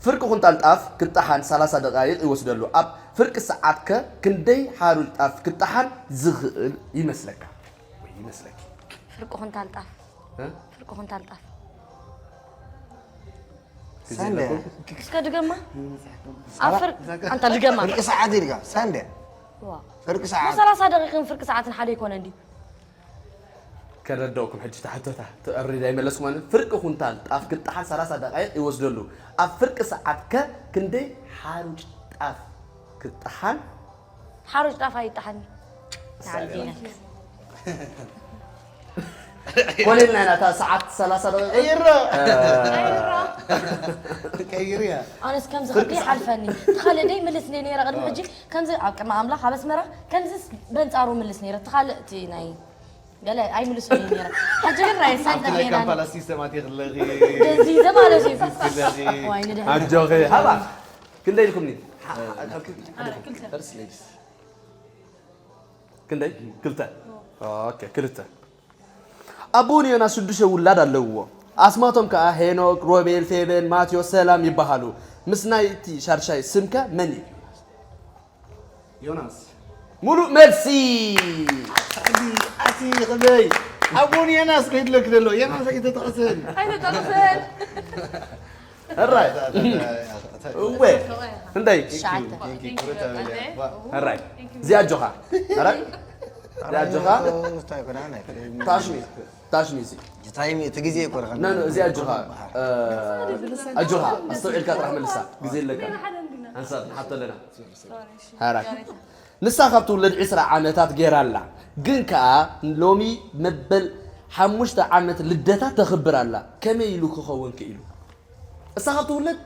ፍርቂ ኩንታል ጣፍ ክጠሓን ሰላሳ ደቃይቕ ይወስደሉ ኣብ ፍርቂ ሰዓት ከ ክንደይ ሓሩጭ ጣፍ ክጠሓን ዝኽእል ይመስለካ ወይ ይመስለኪ ፍርቂ ኩንታል ጣፍ እ? ፍርቂ ኩንታል ጣፍ ሳንደ እስከ ድገማ ኣብ ፍርቂ ኣንታ ድገማ ፍርቂ ሰዓት ኢልካ ሳንደ ዋ ፍርቂ ሰዓት ሰላሳ ደቂቕን ፍርቂ ሰዓትን ሓደ ይኮነ እንዲ ከረደእኩም ሕጂ ተሕቶታ ተቐሪዳ ይመለስኩም ማለት ፍርቂ ኩንታል ጣፍ ክጠሓን ሰላሳ ደቃይቕ ይወስደሉ ኣብ ፍርቂ ሰዓት ከ ክንደይ ሓሩጭ ጣፍ ክጠሓን ሓሩጭ ጣፍ ኣይጠሓኒ ተዓዲነ ኮሌልና ኢና እታ ሰዓት ሰላሳ ደቂቕ ይሮ ቀይርያ ኣነስ ከምዚ ከብዲ ይሓልፈኒ እቲ ካልእ ደይ ምልስ ነይ ነይረ ቅድሚ ሕጂ ከምዚ ኣብ ቅድሚ ኣምላኽ ኣብ ኣስመራ ከምዚ በንጻሩ ምልስ ነይረ እቲ ካልእ እቲ ናይ ገለ ኣይምልሱን እዩ ነይረ ሕጂ ግን ራየ ሰንጠ ናይ ጌና ካምፓላ ሲስተማት ይኽለኺ እዚ ዘማለት እዩ ይኽለኺ ዋይ ንድሕሪ ኣጆኺ ሃባ ክንደይ ኢልኩምኒ ፈርስ ሌዲስ ክንደይ ክልተ ኦኬ ክልተ ኣቦን ዮናስ ሽዱሽተ ውላድ ኣለውዎ ኣስማቶም ከዓ ሄኖክ ሮቤል ፌበን ማቴዎስ ሰላም ይበሃሉ ምስ ናይቲ ሻድሻይ ስምከ መን እዩ ዮናስ ሙሉእ መልሲ ሳዕዲ ኣቲ ክበይ ኣቦን ዮናስ ከይድለክ ደሎ ዮናስ ኣይተጠቕስን ኣይተጠቕስን ሕራይ እወ ክንደይ ሕራይ እዚኣ ኣጆኻ ሕራይ እዚኣ ኣጆኻ ታሽሚ ታሽሚ እዚ ታይሚ እቲ ግዜ ይኮርኸና ና ና እዚኣ ኣጆኻ ኣጆኻ ኣስተውዒልካ ጥራሕ መልሳ ግዜ ኣለካ ሓንሳብ ንሓቶ ኣለና ሕራይ ንሳ ካብ ትውለድ ዕስራ ዓመታት ገይራ ኣላ ግን ከኣ ሎሚ መበል ሓሙሽተ ዓመት ልደታ ተኽብር ኣላ ከመይ ኢሉ ክኸውን ክኢሉ እሳ ካብ ትውለድ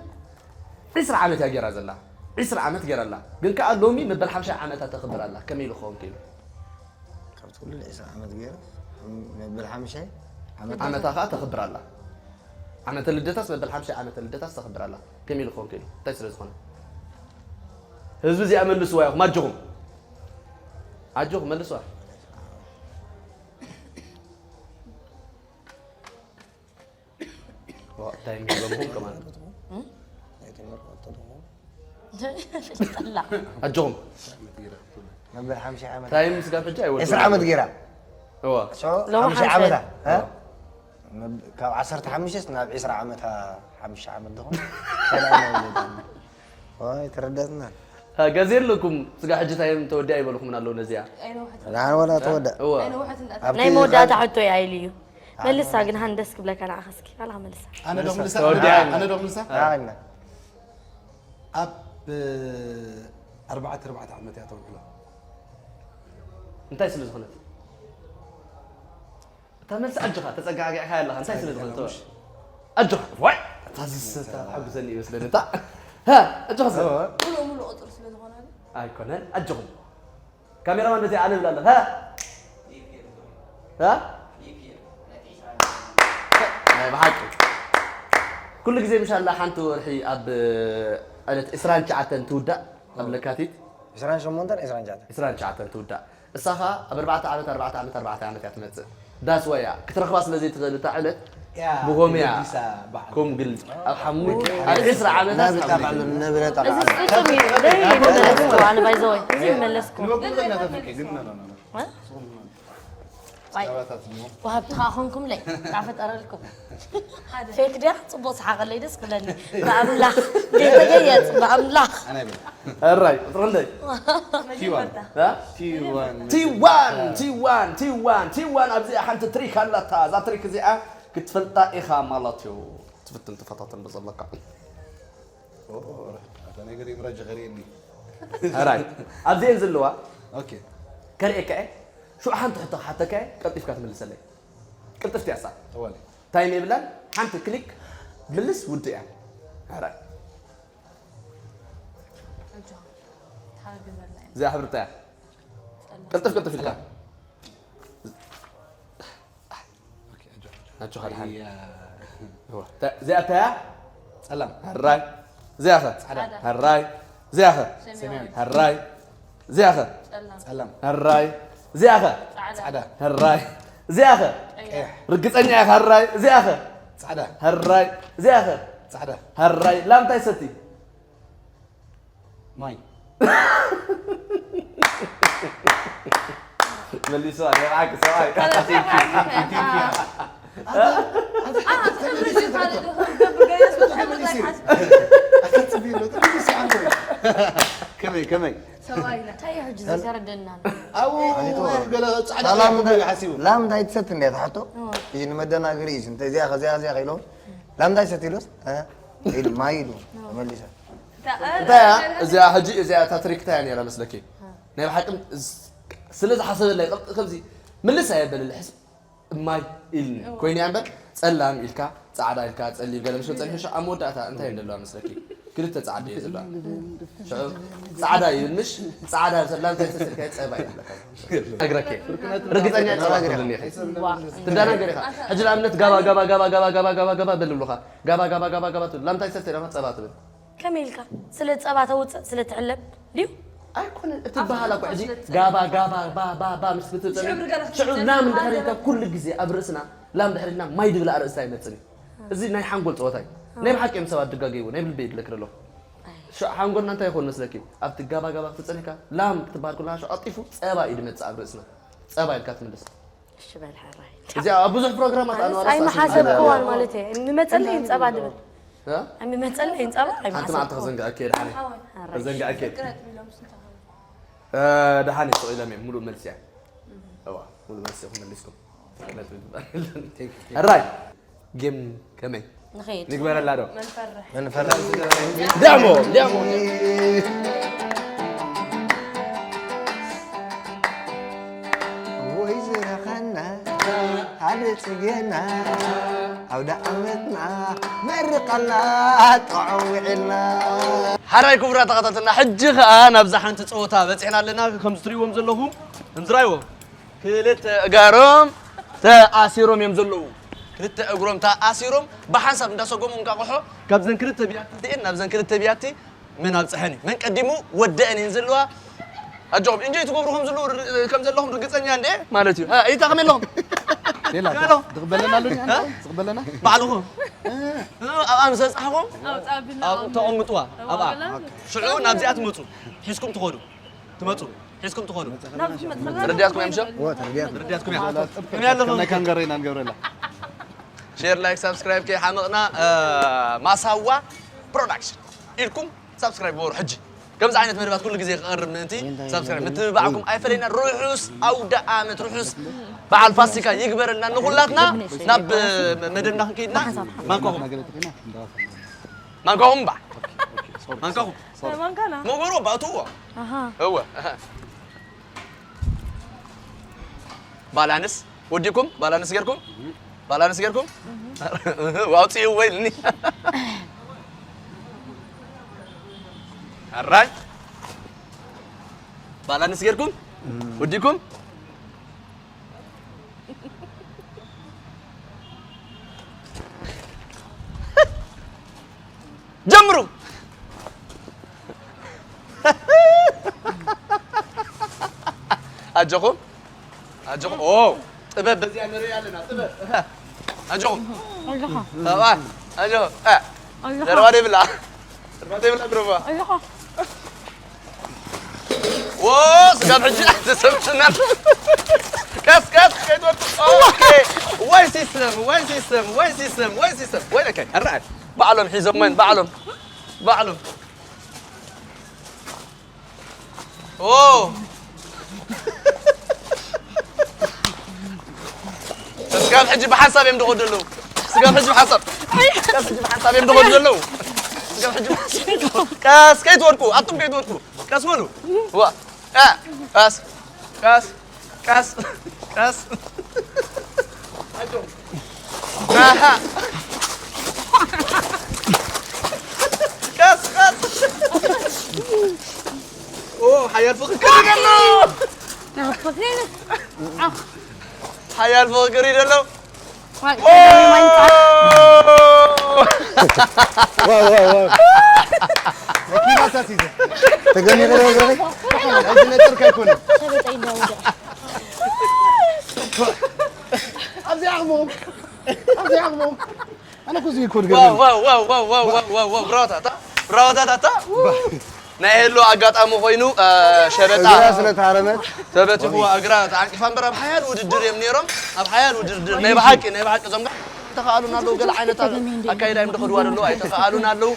ዕስራ ዓመት እያ ገይራ ዘላ ዕስራ ዓመት ገይራ ኣላ ግን ከኣ ሎሚ መበል ሓምሻይ ዓመታ ተኽብር ኣላ ከመይ ኢሉ ክኸውን ክኢሉ ካብ ትውለድ ዕስራ ዓመት ገይራ መበል ሓምሻይ ዓመት ዓመታ ከኣ ተኽብር ኣላ ዓመተ ልደታስ መበል ሓምሳ ዓመተ ልደታስ ተኽብር ኣላ። ከመይ ኢሉ ክኾን ክኢሉ? እንታይ ስለ ዝኾነ? ህዝቢ እዚኣ መልስዋ ኢኹም፣ ኣጆኹም። ኣጆኹም፣ መልስዋ። ዋ፣ እንታይ የሚገርምኹም ከማን? ጠላ። ኣጆኹም። መበል ሓምሳ ዓመት። ታይም ስጋብ ሕጂ ኣይወደሉን። ዕስራ ዓመት ገይራ። እዋ። ሶ ሎም ሓምሳ ሓምሳ ዓመታ፣ እ? ካብ ዓሰርተ ሓሙሽተ ናብ ዕስራ ዓመታ፣ ሓሙሽተ ዓመት ድኹም። ሰላም ነው። ኦይ፣ ተረዳትና። ሀ፣ ገዜ ኣለኩም። ስጋ ሕጂ ታይም ተወዲኣ ይበልኹም ኣለዉ ነዚኣ። ኣይነውሐትን። ላን ወላ ተወዳ። እዋ። ኣይነውሐትን። ኣብቲ ናይ መወዳእታ ኻል- ሕቶ እያ ኢሉ እዩ። ኣነ መልሳ ወላ ግን ሃንደስ ክብለካ ንዓኻ እስኪ። ኣላ መልሳ። ኣነ ዶ መልሳ? ተወዲኣ። ኣነ ዶ መልሳ? ኣነ። ኣብ ኣርባዕተ ኣርባዕተ ዓመት እያ ተውዕሎ። እንታይ ስለ ዝኾነት? እታ መልሲ ኣጆኻ፣ ተጸጋጊዕካ ኣለኻ። እንታይ ስለ ዝኾነት? ተጸጋጊዕካ። ኣጆኻ። ዋይ! እታ ዝስታ ሓጉሰኒ ይመስለኒ። እታ። ሃ፣ ኣጆኻ ሰብ። እዋ። ሙሉእ ሙሉእ ቁጽሪ ስለ ዝኾነ። ኣይኮነን። ኣጆኹም። ካሜራማን በዚ ኣነ እብል ኣለኹ። ሃ? ሃ? ናይ ብሓቂ። ኩሉ ግዜ ምሻላ ሓንቲ ወርሒ ኣብ ዕለት ዕስራን ትሽዓተን ትውዳእ፣ ኣብ ለካቲት። ዕስራን ሸሞንተን ዕስራን ትሽዓተን። ዕስራን ትሽዓተን ትውዳእ። እሳ ኸኣ ኣብ ኣርባዕተ ዓመት፣ ኣርባዕተ ዓመት፣ ኣርባዕተ ዓመት እያ ትመጽእ። ዳስ ዋይ እያ። ክትረኽባ ስለ ዘይትኽእል እታ ዕለት፣ ያ፣ ብኾም እያ። ተገዲሳ በዓል። ኮም ግልጽ። ኣብ ሓሙት፣ ኣብ ዕስራ ዓመታት ናብ ሓሙት። ጠቓሎ፣ ንብረት እዚ ጠቓሎ። ስጡም እዩ። ደይ ይመለስኩ፣ ኣነ ባይ ዘ ወይ። እዚ ይመለስኩ። ንወግድ ኮይና ተፍቂ፣ ግን፣ ኖ፣ ኖ፣ ኖ፣ ኖ። እ? ዋይ። ሰባታት እሞ። ወሃብቲ ኸኣ ኾንኩምለይ። ዳፈጠረልኩም። ፌክ ድያ? ጽቡቕ ሰሓቐለይ፣ ደስ ክብለኒ። ብኣምላኽ። ዘይተገየጽ፣ ብኣምላኽ። ኣነ ኣይብልን። ሕራይ፣ ቁጽሪ ክንደይ? ቲዋን። እ? ቲዋን። ቲዋን፣ ቲዋን፣ ቲዋን፣ ቲዋን። ኣብዚኣ ሓንቲ ትሪክ ኣላታ። እዛ ትሪክ እዚኣ ክትፈልጣ ኢኻ ማለት እዩ። ትፍትን ትፈታተን ብዘለካ። ኦ፣ ኣታ ነገር ይምረጅ ኸሪኒ። ሕራይ። ኣብዚኤን ዘለዋ። ኦኬ። ከርእየካ እየ። ሽዑ ሓንቲ ሕቶ ክሓተካ እየ፣ ቀልጢፍካ ትምልሰለይ። ቅልጥፍቲ እያ እሳ። ተዋሊ። ታይም የብላን፣ ሓንቲ ክሊክ ምልስ ውድእ እያ። ሕራይ። ኣጆኻ። ተሓጋገዘላ ኢና። እዚኣ ሕብሪ እንታይ እያ? ጸላም። ቅልጥፍ ቅልጥፍ ኢልካ። ጸላም። ኦኬ፣ ኣጆኻ። ኣጆኻ ድሓን። ኣያ። እዋ። እታ-፣ እዚኣ እንታይ እያ? ጸላም። ሕራይ። እዚኣ ኸ? ጻዕዳ። ሕራይ። እዚኣ ኸ? ሰማያዊ። ሕራይ። እዚኣ ኸ? ጸላም። ጸላም። ሕራይ። እዚኣ ኸ? ጻዕዳ። ጻዕዳ። ሕራይ። እዚኣ ኸ? ቀይሕ። ርግጸኛ ኢኻ? ሕራይ። እዚኣ ኸ? ጻዕዳ። ሕራይ። እዚኣ ኸ? ጻዕዳ። ሕራይ። ላም እንታይ ሰቲ? ማይ። መሊሱ፣ ኣነ ብሓቂ ሰብኣይ። ከመይ፣ ከመይ? ሰብኣይ ኢና። እንታይ እዩ ሕጂ ዝተረደና? ኣብኡ ገለ ጻዕዳ ላም ክገብሩ እንታይ፣ ሓሲቡ። ላም እንታይ ትሰቲ እንድያ ትሓቶ? እዎ። እዚ ንመደናገሪ እዩ። እንተ እዚኣ ከዚኣ፣ እዚኣ ከኢሎም፣ ላም እንታይ ትሰቲ ኢሉስ? እ? ኢሉ፣ ማይ ኢሉ፣ ተመሊሰ። እንታይ እያ? እዚኣ ሕጂ፣ እዚኣ እታ ትሪክ እንታይ እያ ነይራ መስለኪ? ናይ ብሓቂ ስ-፣ ስለ ዝሓሰበለይ፣ ቅልጥ-፣ ከምዚ ምልስ ኣየበለለይ። ሕስ-፣ ማይ ኢልኒ። እዎ። ኮይኑ እያ እምበር፣ ጸላም ኢልካ፣ ጻዕዳ ኢልካ፣ ጸሊም ገለ ምስ ጸኒሑ፣ ሽዑ ኣብ መወዳእታ እንታይ እየን ዘለዋ መስለኪ? ክልተ ጻዕዳ እየ ዘለዋ። ሽዑ ጻዕዳ ይብል፣ ምሽ? ጻዕዳ፣ ጸላም፣ እንታይ ተሰልካ? ጸባ እዩ ዝብለካ። ነግረኪ። ርግጸኛ ጸባ ትብልኒ ኢኺ። ዋ። ትደናገሪ ኢኻ። ሕጂ ንኣብነት ጋባ፣ ጋባ፣ ጋባ በል ይብሉኻ። ጋባ፣ ጋባ፣ ጋባ፣ ጋባ ትብል። ላም እንታይ ትሰቲ ኢኻ? ጸባ ትብል። ከመይ ኢልካ? ስለ ጸባ ተውጽእ፣ ስለ ትሕለብ ድዩ? ኣይኮነን፣ እቲ ኣፍ በሃላ እኮ ሕጂ ስለ ትጸልእ። ጋባ፣ ጋባ፣ ባ፣ ባ፣ ባ ምስ ክትብል ሽዑ ብርገና ሽዑ ክትብል ላም እንድሕር ኢልካ ከለኻ ኩሉ ግዜ ኣብ ርእስና፣ ላም እንድሕር ኢልና ማይ ድብል ኣርእስታ ኣይመጽእን እዩ። እዚ ናይ ሓንጎል ጸወታ እዩ። ኣዎ። ናይ ብሓቂ እዮም ሰባት ድጋገይዎ፣ ናይ ብልበይ ይብለኪ ዘለኹ። ኣይ። ሽዑ ሓንጎልና እንታይ ይኾን መስለኪ? ኣብቲ ጋባ፣ ጋባ ክትብል ጸኒሕካ፣ ላም ክትበሃል ከለኻ ሽዑ ቀልጢፉ ጸባ እዩ ድመጽእ ኣብ ርእስና። ጸባ ኢልካ ትምልስ። እሺ በል ሕራይ። እዚኣ ኣብ ብዙሕ ፕሮግራማት ኣነስ ኣንዋር ኣይመሓሰብክዋን ኣሳሲብና። ማለት እየ። ኣይምመጸለይን ጸባ ድብል። እ? ኣይምመጸለይን ጸባ ሓንቲ መዓልቲ ኣይመሓሰብክዋን። ከዘንግዐኪ እየ ድሓነይ። ሕራይ። ከዘንግዐኪ እየ። ፍቅረት ቢሎም ስንት ኾኑ? እ፣ ድሓነይ ስቕ ኢሎም እዮም። ሙሉእ መልሲ እያ። እዋ፣ ሙሉእ መልሲ ኢኹም መሊስኩም። ፍቅረት ቢሎም። ሕራይ። ጌም ከመይ? ንኸይድ። ንግበረላ ዶ? መንፈርሕ። መንፈርሕ። ዳሞ፣ ዳሞ። ወይ ዝረኸና፣ ሓደ ጽጌና፣ ኣውደ ዓመትና፣ መርቐላ፣ ጥዑም ውዒልና። ሓራይ ክቡራት ተኸታተልና፣ ሕጂ ኸኣ ናብዛ ሓንቲ ጸወታ በጺሕና ኣለና። ከም እትርእይዎም ዘለኹም፣ ከም ዝረኣይዎ፣ ክልተ እጋሮም ተኣሲሮም እዮም ዘለዉ። ክልተ እግሮም ተኣሲሮም ብሓንሳብ እንዳሰጎሙ እንቃቕሖ ካብዘን ክልተ ብያቲ እቲኤን ናብዘን ክልተ ብያቲ መን ኣብፀሐን እዩ፣ መን ቀዲሙ ወደአን እየን ዘለዋ። ኣጆኹም፣ ኢንጆይ ትገብሩ ከም ዘለዉ ር-፣ ከም ዘለኹም ርግፀኛ እንደ ማለት እዩ። ሃ፣ እይታ ከመይ ኣለኹም? ሌላ ከመይ ኣለኹም? ዝቕበለና ኣሎ ድዩ? ሃ? ዝቕበለና? ባዕልኹም። እ፣ ኣብኣ ምስ በፃሕኹም፣ ኣውፅኣ ቢልና ኣብ፣ ኣቕምጥ። ተቐምጥዋ፣ ኣብኣ። ተቐምጥላ። ሽዑ ናብዚኣ ትመፁ። ሒዝኩም ትኸዱ። ትመፁ። ሒዝኩም ትኸዱ። ናብ ትመፅና። ረዳትኩም እያ፣ ምሸ? እወ፣ ተረዲኣት። ረዳትኩም እያ። ከመይ ኣለኹም? ናይ ካንጋሮ ኢና ንገብረላ። ሼር፣ ላይክ፣ ሳብስክራይብ ከይሓመቕና፣ እ፣ ማሳዋ ፕሮዳክሽን ኢልኩም ሳብስክራይብ ግበሩ ሕጂ። ከምዚ ዓይነት መደባት ኩሉ ግዜ ክቐርብ ምእንቲ ሳብስክራይብ ምትብባዕኩም ኣይፈለየና። ርሑስ ኣውደ ዓመት፣ ርሑስ በዓል ፋሲካ ይግበረልና ንኹላትና። ናብ መደብና ክንከይድና ማንካኹም፣ ማንካኹም እምባ፣ ማንካኹም ማንካና። መጎሮ ባእትዎ። ኣሃ። እወ፣ ኣሃ። ባላንስ ወዲኩም፣ ባላንስ ጌርኩም፣ ባላንስ ጌርኩም። ዋው፣ ጽዩ ወይልኒ። ኣራይ። ባላንስ ጌርኩም፣ ወዲኩም። ጀምሩ። ኣጆኹም፣ ኣጆኹም። ኦ፣ ጥበብ በዚኣ ንርኢ ኣለና፣ ጥበብ። ኣጆኹም። ኣጆኻ። ሰብኣይ፣ ኣጆኹም። እ፣ ኣጆኻ። ደርባ ደብላ። ደርባ ደብላ፣ ደርባ። ኣጆኻ። ዎ፣ ስጋብ ሕጂ ኣይተሰምዕናን። ቀስ፣ ቀስ፣ ከይትወድቁ። ኦኬ። ዋይ ሲስተም፣ ዋይ ሲስተም፣ ዋይ ሲስተም፣ ዋይ ሲስተም። ወይለከ፣ ኣረኣይ። ባዕሎም ሒዞም ወይን፣ ባዕሎም። ባዕሎም። ኦ። ስጋብ ሕጂ ብሓንሳብ እዮም ዝኸዱ ዘለዉ። ስጋብ ሕጂ ብሓንሳብ። ስጋብ ሕጂ ብሓንሳብ እዮም ዝኸዱ ዘለዉ። ስጋብ ሕጂ ብሓንሳብ። ቀስ፣ ከይትወድቁ፣ ኣቱም ከይትወድቁ። ቀስ በሉ። ዋ። እ፣ ቀስ፣ ቀስ፣ ቀስ፣ ቀስ። ኣጆ። ኣሃ። ቀስ፣ ቀስ። ኦ፣ ሓያል ፍቕሪ ኣሎ። ሓያል ፍቕሪ ኣሎ። ዋው፣ ዋው፣ ዋው። መኪና ሳሲዘ። ተገሚረ ዶ እግረይ? እዚ ነጥርካ ኣይኮነን። ኣብዚ ዓቕሞም። ኣብዚ ዓቕሞም። ኣነ እኮ እዚ እኮ ድገርመኒ። ዋው፣ ዋው፣ ዋው። ብራዋታት፣ አ? ብራዋታት፣ ኣታ? ናይ ህሉ ኣጋጣሚ ኮይኑ፣ እ፣ ሸበጣ እግራ ስለ ተሃረመት። ተበቲኽዋ እግራ ተዓንቂፋ እምበር ኣብ ሓያል ውድድር እዮም ነይሮም። ኣብ ሓያል ውድድር ናይ ብሓቂ፣ ናይ ብሓቂ እዞም ጋር ኣይተኸኣሉን ኣለዉ። ገለ ዓይነት ኣካይዳ እዮም ዝኸድዋ ዘለዉ፣ ኣይተኸኣሉን ኣለዉ።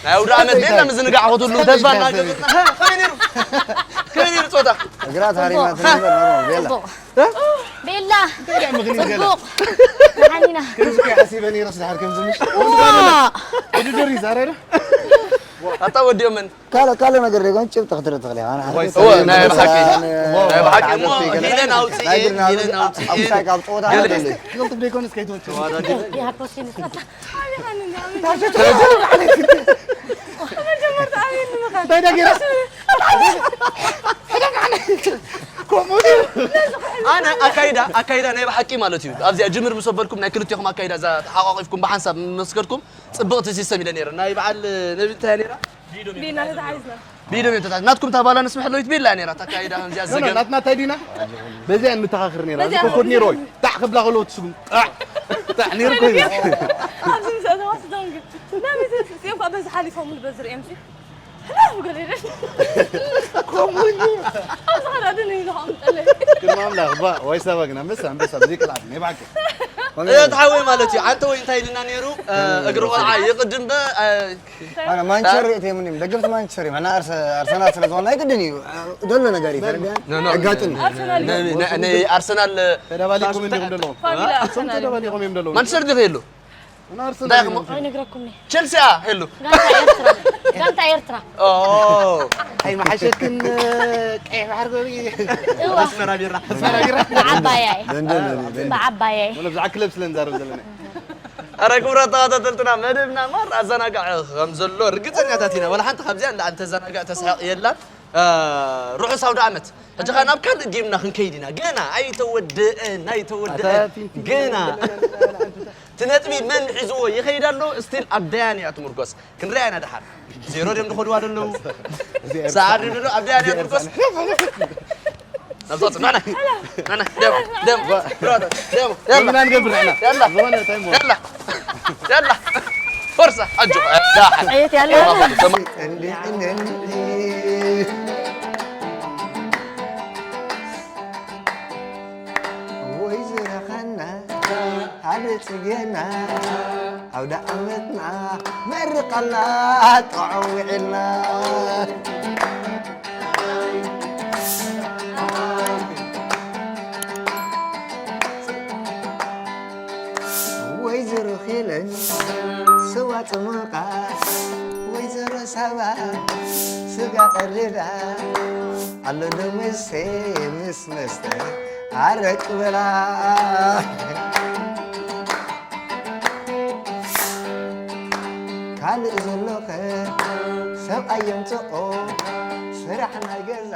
ናይ ኣውደ ዓመት ቤላ ምዝንጋዕ ክትሉ ተስፋ እናገበርና። ሀ፣ ከመይ ነይሩ? ከመይ ነይሩ ጾታ? እግራ ተሃሪማ ትነበር፣ ኖርማል፣ ቤላ። ጽቡቕ። እ? ቤላ። እንታይ ደኣ ምኽንያት ገለ? ጽቡቕ። መሓኒና። ከምዚ እኮ ሓሲበ ነይረ፣ ስድሓር ከምዚ ምሽ። ዋ። ውድድር እዩ ዛሬ ዶ? ኣታ ወዲኦም መን? ካልእ፣ ካልእ ነገር ደገን ጭብጢ ክትርኢ ትኽእል ኢኻ። ኣነ ሓደ ወይ ሰብ እወ፣ ናይ ብሓቂ፣ ናይ ብሓቂ እሞ፣ ሂለን ኣውፅኤ፣ ናይ ግድና ሂለን ኣውፅኤ። ኣብ ሳይክ ኣብ ጸወታ ገለ ኣይደለይ። ክልጥፍ ደይኮነስ ከይትወድቂ። ተዋዳዲረ። ይሃኮ ሲንስታ። እንታይ ደገና? ከምኡ ድዩ? ኣነ ኣካይዳ፣ ኣካይዳ ናይ ብሓቂ ማለት እዩ። ኣብዚኣ ጅምር ምስ ኣበልኩም ናይ ክልቴኹም ኣካይዳ እዛ ተሓቋቒፍኩም ብሓንሳብ ምስ ከድኩም ጽብቕቲ ሲስተም ኢለ ነይረ። ናይ በዓል ነቢ እንታይ ነይራ? ዲና ተታሒዝና። ቢዶ ቤት ተታሒዝ። ናትኩም እታ ባላንስ መሕለዊት ቤላ እያ ነይራ። እታ ኣካይዳ ከምዚኣ ኖ፣ ኖ፣ ዘገም። ናትና እንታይ ዲና? በዚኣ እንመተኻኽር ነይራ። በዚኣ ኮድ ነይሩ ወይ? ታዕ ክብላ ከለዎ ትስጉም። ጣዕ! ታዕ ነይሩ እኮ እዩ። ኣብዚ ምስ ኣተዋ ስደንግ። ናበይ ተስእዮም እኳ በዚ ሓሊፎም በዚ ርእዮም ሲ። ሕላፍ ገለ ኢለን። ከምኡ እዩ። ኣብዚ ኸዳ ድን ኢሉ ኸም ጠለ። ግርማ ኣምላኽ፣ ባ፣ ወይ ሰበግና፣ ምስ ኣንበሳ፣ ብዘይ ቅልዓት፣ ናይ ብሓቂ። እታ ሓወይ ማለት እዩ። ኣንተ ወይ እንታይ ኢልና ነይሩ? እ፣ እግሪ ቆልዓ ይቕድም በ፣ እ፣ ኣነ ማንቸስተር ርእየ የምንም፣ ደገፍቲ ማንቸስተር እዮም። ኣና ኣርሰ-፣ ኣርሰናል ስለ ዝኾነ ኣይግድን እዩ። ዘሎ ነገር እዩ፣ ተረዲኣን? ኖ፣ ኖ። ኣጋጥም። ኣርሰናል ነ-፣ ነ-፣ ነ-፣ ኣርሰናል ተደባሊኩም እንዲኹም ዘለኹም። ፋሚሊ ኣርሰናል። እሶም ተደባሊኹም እዮም ዘለዉ። ማንቸስተር ዲኺ የሉ? ኣና ኣርሰናል እንታይ እዮም። ኣይነግረኩም እየ። ቸልሲ፣ አ፣ የሉ? ጋንታ ኤርትራ። ጋንታ ኤርትራ። ኦ። ኣይመሓሸክን፣ ቀይሕ ባሕሪ ገበሪ። እዋ። ኣስመራ ቢራ። ኣስመራ ቢራ። ብዓባያይ። ደንደን፣ ደንደን። ብዓባያይ። ወላ ብዛዕባ ክለብ ስለ ንዛረብ ዘለና። ኣረ ክቡራት ተኸታተልትና፣ መደብና ማር ኣዘናጋዒ ከም ዘሎ ርግጸኛታት ኢና። ወላ ሓንቲ ካብዚኣ እንዳ ኣንተ ዘናጋዕ ተስሕቕ የላን። እ፣ ርሑስ ኣውደ ዓመት። ሕጂ ኸኣ ናብ ካልእ ጌምና ክንከይድ ኢና። ገና ኣይተወደአን፣ ኣይተወደአን። ኣታ ፊንቲ ገና። ገና፣ ገና፣ ገና፣ ገና። እቲ ነጥቢ መን ሒዝዎ ይኸይድ ኣሎ? ስቲል ኣብ ደያን እያ ትምርኮስ። ክንሪኣ ኢና ደሓር። ዜሮ ድዮም ዝኸድዋ ዘለዉ? ሰዓት ድዮም ዘለዉ? ኣብ ደያን እያ ትምርኮስ። ናብዛ ውፅእ። ናና፣ ናና፣ ደሞ፣ ደሞ፣ ብራዘር፣ ደሞ፣ የላ። ኢና ንገብር ኢና። የላ። ዝኾነ ታይም ወርክ። የላ። የላ። ፎርሳ፣ ኣጆ። ደሓር። ዕየት ያለ። ተማ- እንዲ፣ እንዲ፣ እንዲ። ወይዘሮ ሃና፣ ሓደ ጽጌና፣ ኣውደ ዓመትና መርቐና፣ ጥዑም ውዒልና። ወይዘሮ ሄለን፣ ሰዋ ጽሙቓ፣ ወይዘሮ ሳባ፣ ስጋ ቀሪዳ፣ ኣሎ ዶ መስተ ምስ መስተ ኣረቂ በላ። ካልእ ዘሎኸ ሰብኣይ የምጽኦ ስራሕ ናይ ገዛ።